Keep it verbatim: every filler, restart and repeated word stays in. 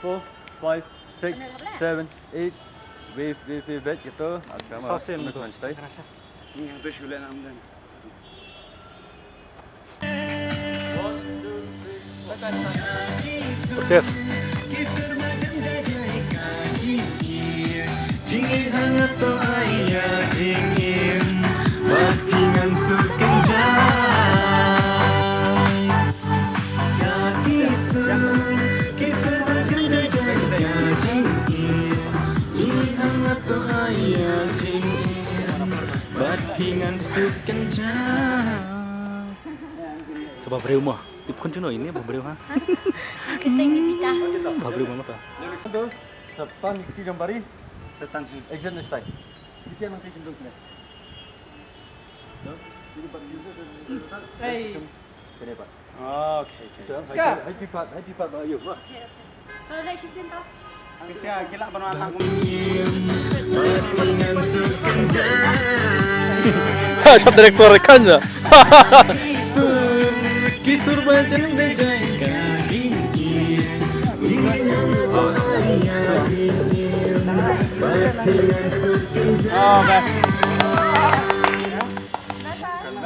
Four, five, six, seven, eight. Wave, wave, wave, wave, gitu. Acha, Sawsen, mana tu. Kan stay. Yang tu sulit nak ambil. Yes. Sa ba briew mo. Tip khun jingno ine ba briew ha. Kita ini kita. Ba briew mo ta. Setan ki jambari. Setan si. Exit next time. Isi yang nanti jendung sini. Hey. Sini, Pak. Oh, okay, okay. Happy part, happy part ba ayo. Kesian, kila ban wan lang. Ha, shop director kan ja. Kisur bajan de jai ka. Oh, best.